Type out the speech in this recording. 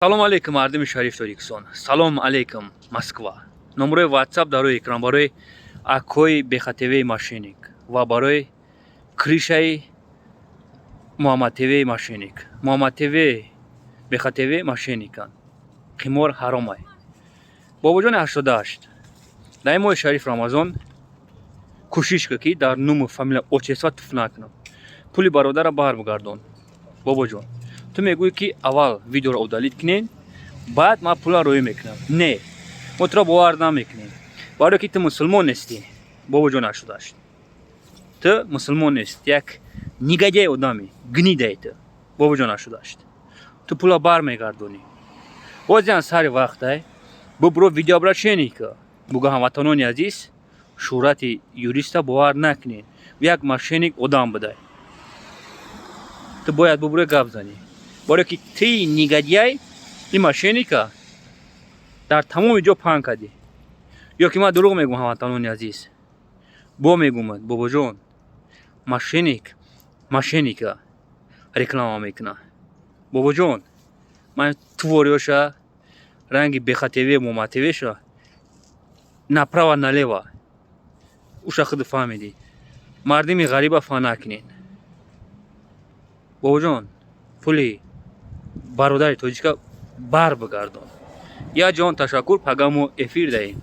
Салом алейкум, мардими шариф Тоҷикистон, салом алейкум, Москва. Номерои WhatsApp дар рӯи экран барои акои Бехатевии мошенник ва барои крышаи Муҳаммадтв мошенник. Муҳаммадтв, Бехатв мошенниканд. Қимор ҳаромай. Бобоҷони 88, дар ин моҳи шариф Рамазон кӯшиш кун, ки дар нуму фамилия, отчество туф накунам. Пули бародара барбигардон. Бобоҷон, ту мегӯӣ, ки аввал видеоро удалить кунен, баъд ман пула роӣ мекунам. Не, мо туро бовар намекунем, барое ки ту мусулмон нестӣ. Бобоҷон 88, ту мусулмон нест, як негодяй одами гнидаи ту. Бобоҷон 88, ту пула бармегардонӣ. Бозиан сари вақтай бубро, видеообращение ка буга: «Ҳамватанони азиз, шӯҳрати юриста бовар накунед, як мошенник одам будай». Ту бояд бубурӣ, гап занӣ, барое ки ти негодяй ин мошенника дар тамоми ҷо паҳн кардӣ. Ё ки ман дурӯғ мегӯм, ҳамватанони азиз? Бо мегӯмад, бобоҷон, мошенник мошенника реклама мекунад. Бобоҷон, ман твориёша ранги Бехатв, Моматвша направо налево уша худ фаҳмидӣ. Мардими ғариба фа накунед. Бобоҷон, пули бародари тоҷика бар бигардон. Як ҷон ташаккур. Пага мо эфир даҳем.